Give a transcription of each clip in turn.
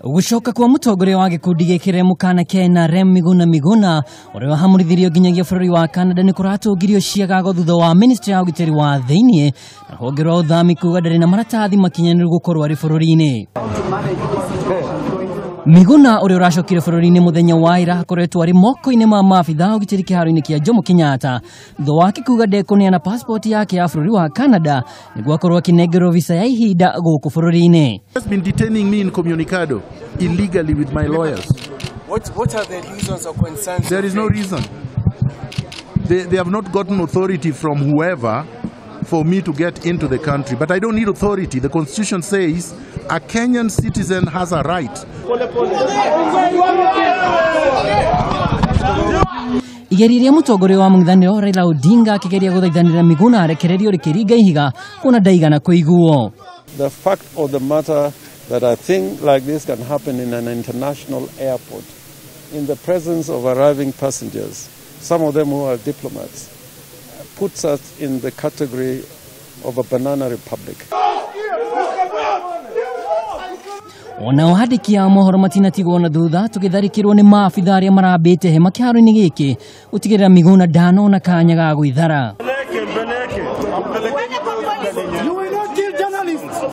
Gũcoka kwa mũtongoria wa gĩkundi gĩkĩ mũkana Kena Rem Miguna Miguna ũrĩa wahamũrithirio nginyagia bũrũri wa Canada nĩ kũratũngirio ciagago thutha wa ministry ya ũgitĩri wa thĩinĩ na rũhonge rwa ũthami kuga ndarĩ na maratathi makinyanĩru gũkorwo arĩ bũrũri-inĩ. Miguna ũrĩa ũracokire bũrũri-inĩ mũthenya wa ira akoretwo arĩ moko-inĩ ma maabitha a ũgitĩri kĩharo-inĩ kĩa Jomo Kenyatta thutha wake kuga ndekũneana passport yake ya bũrũri wa Canada nĩguo akorwo akĩnengerwo visa ya ihinda gũkũ bũrũri-inĩ. Has been detaining me incommunicado illegally with my lawyers. What are the reasons or concerns? There is no reason. They have not gotten authority from whoever for me to get into the country. But I don't need authority. The Constitution says a Kenyan citizen has a right. Igeria rĩa mũtongoria wa mũng'ethanĩro Raila Odinga akĩgeria gũthaithanĩra Miguna arekererio rĩkĩringa ihiga kuona ndaigana kũiguo. The fact of the matter that a thing like this can happen in an international airport in the presence of arriving passengers, some of them who are diplomats, puts us in the category of a banana republic. Onao andĩki a mohoro matinatigwo na thutha tũgĩtharĩkĩrwo nĩ maabitha arĩa marambĩte hema kĩharo-inĩ gĩkĩ gũtigĩrĩra Miguna ndanona kanya ga gwĩthara.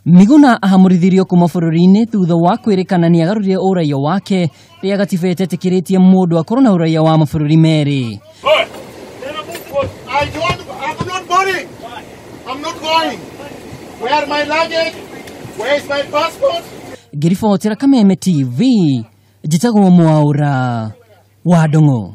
Miguna ahamũrithirio kuma bũrũri-inĩ thutha wa kwĩrĩkana nĩ agarũrire ũraiya wake rĩrĩa gatiba ĩtetĩkĩrĩtie mũndũ akorwo na ũraiya wa mabũrũri merĩ. Ngĩribotera Kameme TV, njĩtagwo Mwaũra wa Ndung'u.